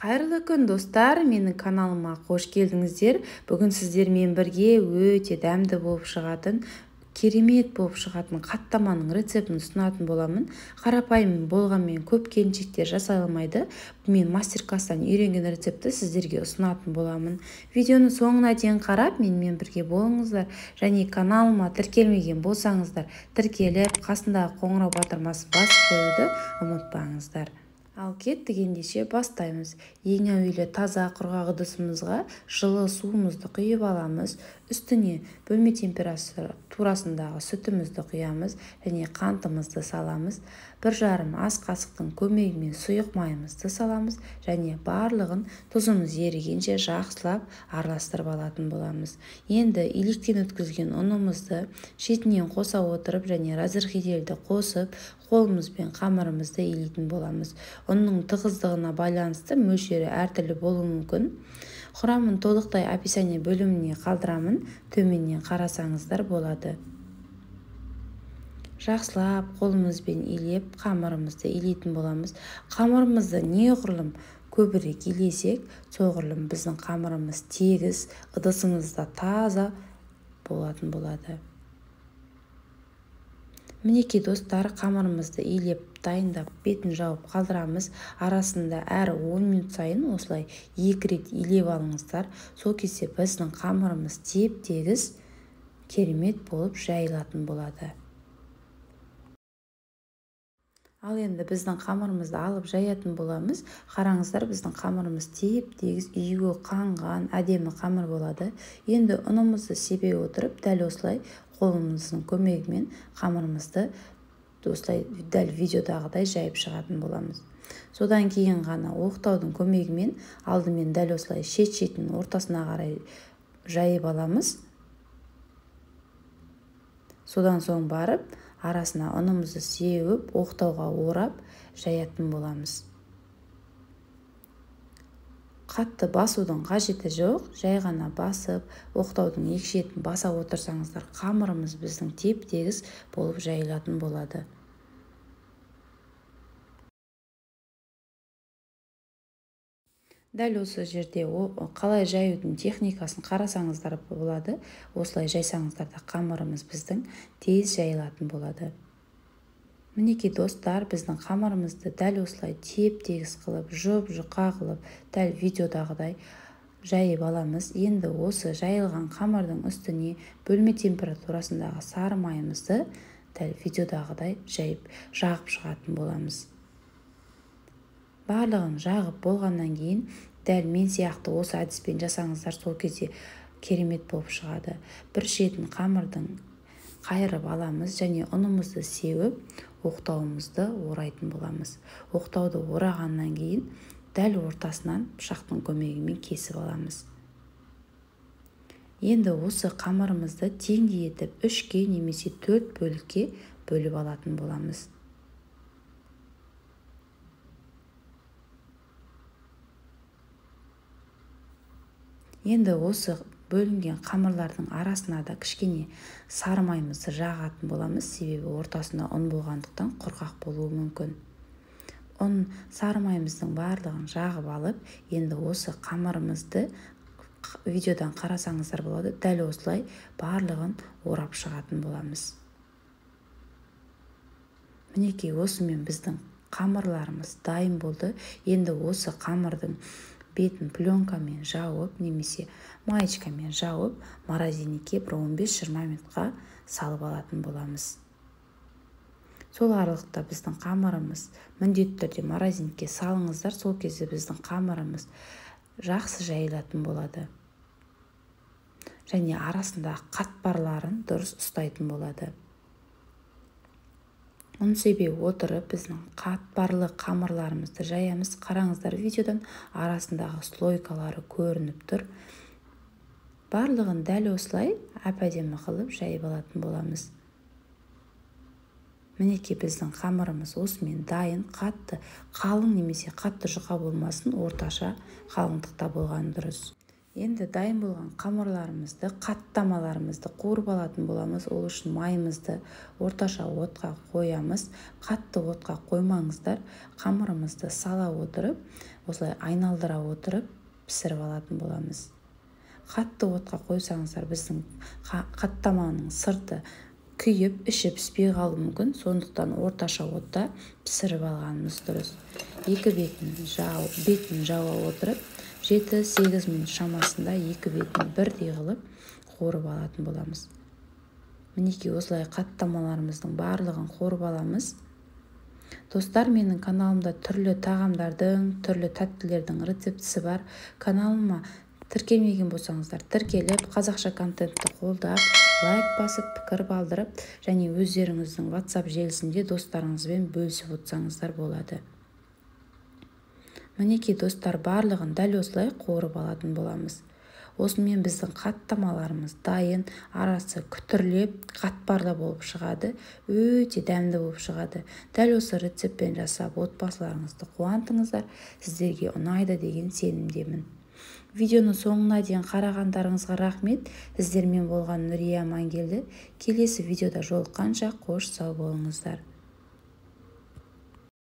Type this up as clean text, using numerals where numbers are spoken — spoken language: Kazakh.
Қайырлы күн, достар! Менің каналыма қош келдіңіздер. Бүгін сіздермен бірге өте дәмді болып шығатын, керемет болып шығатын қаттаманың рецептін ұсынатын боламын. Қарапайым болғанмен, көп келіншектер жасай алмайды. Мен мастер-класстан үйренген рецептті сіздерге ұсынатын боламын. Видеоны соңына дейін қарап, менімен бірге болыңыздар және каналыма тіркелмеген болсаңыздар, тіркеліп, қасындағы қоңырау батырмасын басып қоюды ұмытпаңыздар. Ал кеттік ендеше, бастаймыз. Ең әуелі таза құрғақ ыдысымызға жылы суымызды құйып аламыз. Үстіне бөлме температурасындағы сүтімізді құямыз және қантымызды саламыз. 1,5 ас қасықтың көмегімен сұйық майымызды саламыз және барлығын тұзымыз ерігенше жақсылап араластырып алатын боламыз. Енді илектен өткізген ұнымызды шетінен қоса отырып және разрыхлительді қосып, қолымызбен қамырымызды илейтін боламыз. Ұнның тығыздығына байланысты мөлшері әртүрлі болуы мүмкін. Құрамын толықтай описание бөліміне қалдырамын, төменнен қарасаңыздар болады. Жақсылап қолымызбен илеп, қамырымызды илейтін боламыз. Қамырымызды неғұрлым көбірек илесек, соғұрлым біздің қамырымыз тегіс, ыдысымыз да таза болатын болады. Мінекей, достар, қамырымызды илеп, дайындап, бетін жауып қалдырамыз. Арасында әр 10 минут сайын осылай екі рет илеп алыңыздар. Сол кезде біздің қамырымыз теп тегіс, керемет болып жайылатын болады. Ал енді біздің қамырымызды алып жаятын боламыз. Қараңыздар, біздің қамырымыз теп тегіс, июі қанған әдемі қамыр болады. Енді ұнымызды себе отырып, дәл осылай қолымыздың көмегімен қамырымызды осылай дәл видеодағыдай жайып шығатын боламыз. Содан кейін ғана оқтаудың көмегімен алдымен дәл осылай шет-шетін ортасына қарай жайып аламыз. Содан соң барып арасына ұнымызды сеуіп, оқтауға орап жаятын боламыз. Қатты басудың қажеті жоқ, жай ғана басып, оқтаудың екі шетін баса отырсаңыздар, қамырымыз біздің теп-тегіс болып жайылатын болады. Дәл осы жерде қалай жаюдың техникасын қарасаңыздар болады. Осылай жайсаңыздар да қамырымыз біздің тез жайылатын болады. Мінекей, достар, біздің қамырымызды дәл осылай теп-тегіс қылып, жұп-жұқа қылып, дәл видеодағыдай жайып аламыз. Енді осы жайылған қамырдың үстіне бөлме температурасындағы сары майымызды дәл видеодағыдай жайып, жағып шығатын боламыз. Барлығын жағып болғаннан кейін дәл мен сияқты осы әдіспен жасаңыздар, сол кезде керемет болып шығады. Бір шетін қамырдың қайырып аламыз және ұнымызды сеуіп, оқтауымызды орайтын боламыз. Оқтауды орағаннан кейін дәл ортасынан пышақтың көмегімен кесіп аламыз. Енді осы қамырымызды теңдей етіп үшке немесе төрт бөлікке бөліп алатын боламыз. Енді осы бөлінген қамырлардың арасына да кішкене сары майымызды жағатын боламыз, себебі ортасында ұн болғандықтан құрғақ болуы мүмкін. Ұн, сары майымыздың барлығын жағып алып, енді осы қамырымызды видеодан қарасаңыздар болады, дәл осылай барлығын орап шығатын боламыз. Мінекей, осымен біздің қамырларымыз дайын болды. Енді осы қамырдың бетін пленкамен жауып немесе маечкамен жауып, морозильникке бір 15-20 минутқа салып алатын боламыз. Сол аралықта біздің қамырымыз міндетті түрде морозильникке салыңыздар, сол кезде біздің қамырымыз жақсы жайылатын болады және арасындағы қатпарларын дұрыс ұстайтын болады. Ұн себе отырып, біздің қатпарлы қамырларымызды жаямыз. Қараңыздар, видеодан арасындағы слойкалары көрініп тұр. Барлығын дәл осылай әп-әдемі қылып жайып алатын боламыз. Мінекей, біздің қамырымыз осымен дайын. Қатты қалың немесе қатты жұқа болмасын, орташа қалыңдықта болған дұрыс. Енді дайын болған қамырларымызды, қаттамаларымызды қуырып алатын боламыз. Ол үшін майымызды орташа отқа қоямыз. Қатты отқа қоймаңыздар. Қамырымызды сала отырып, Осылай айналдыра отырып пісіріп алатын боламыз. Қатты отқа қойсаңыздар, біздің қаттаманың сырты күйіп, іші піспей қалуы мүмкін. Сондықтан орташа отта пісіріп алғанымыз дұрыс. Екі бетін жауа отырып, 7-8 минут шамасында екі бетін бірдей қылып қуырып алатын боламыз. Мінекей, осылай қаттамаларымыздың барлығын қуырып аламыз. Достар, менің каналымда түрлі тағамдардың, түрлі тәттілердің рецептісі бар. Каналыма тіркелмеген болсаңыздар, тіркеліп, қазақша контентті қолдап, лайк басып, пікір қалдырып және өздеріңіздің WhatsApp желісінде достарыңызбен бөлісіп отырсаңыздар болады. Мінекей, достар, барлығын дәл осылай қуырып алатын боламыз. Осымен біздің қаттамаларымыз дайын, арасы күтірлеп, қатпарлы болып шығады, өте дәмді болып шығады. Дәл осы рецептпен жасап, отбасыларыңызды қуантыңыздар, сіздерге ұнайды деген сенімдемін. Видеоны соңына дейін қарағандарыңызға рахмет. Сіздермен болған Нүрия Амангелді. Келесі видеода жолыққанша қош сау болыңыздар.